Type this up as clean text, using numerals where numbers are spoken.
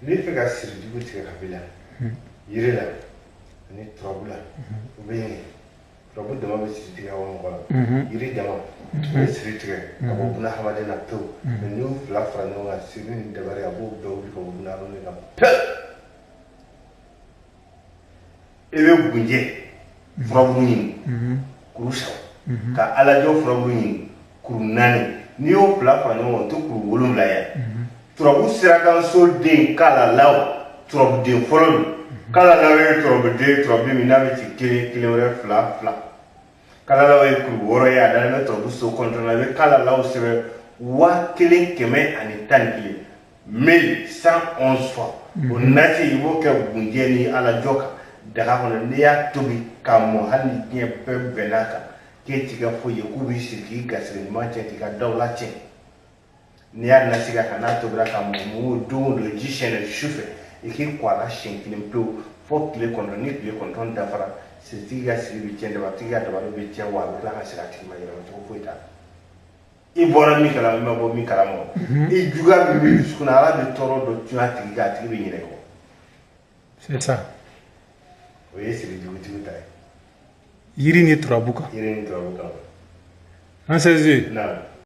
N'i fɛ ka siri jugu tigɛ ka b'i la, yiri la ani turabu la, o bɛ yen. Turabu dama bɛ siri tigɛ ka bɔ mɔgɔ la, yiri dama o bɛ siri tigɛ ka bɔ buna hadamaden na pewu. Mais n'i y'u fila fara ɲɔgɔn kan, siri ni dabari, a b'o bɛɛ wuli ka bɔ buna hadamaden na pewu. I bɛ gunjɛ furaburu ɲini kuru saba, ka alajɔ furaburu ɲini kuru naani. N'i y'o fila fara ɲɔgɔn kan, o tɛ kuru 7 ye. Turabu sirakanso den kalalaw, turabuden fɔlɔ don. Kalalaw ye turabuden, turabu min n'a bɛ ci kelen kelen wɛrɛ fila fila. Kalalaw ye kuru 6 ye, a dalen bɛ turabu so 9 na. I bɛ kalalaw sɛbɛn 1111, 1111 fois. O nasi, i b'o kɛ gunjɛ ni alajɔ kan daga kɔnɔ. N'i y'a tobi k'a mɔ, hali ni diɲɛ bɛɛ bɛnn'a kan k'e t'i ka foyi ye, k'u b'i siri k'i garisɛgɛ ɲuman tiɲɛ, k'i ka dawula tiɲɛ, n'i y'a nasi k'a kan, n'a tobira ka mɔ, mun o don o don, ji sɛnɛ su fɛ, i k'i ko a la siɲɛ kelen pewu fo tile 9. Ni tile 9 dafara, siritigi ka siri bɛ tiɲɛ, dabaritigi ka dabari bɛ tiɲɛ, wa a bɛ tila ka segin a tigi ma, yɛlɛma cogo foyi t'a la. I bɔra min kalama, i ma bɔ min kalama, i juguya min b'i dusukun na, Ala bɛ tɔɔrɔ dɔ cun a tigi kan, a tigi bɛ ɲinɛ kɔ. C'est ça. O ye siri jugutigiw ta ye. Yiri ni turabu kan. Yiri ni turabu kan. An sɛze. Naam.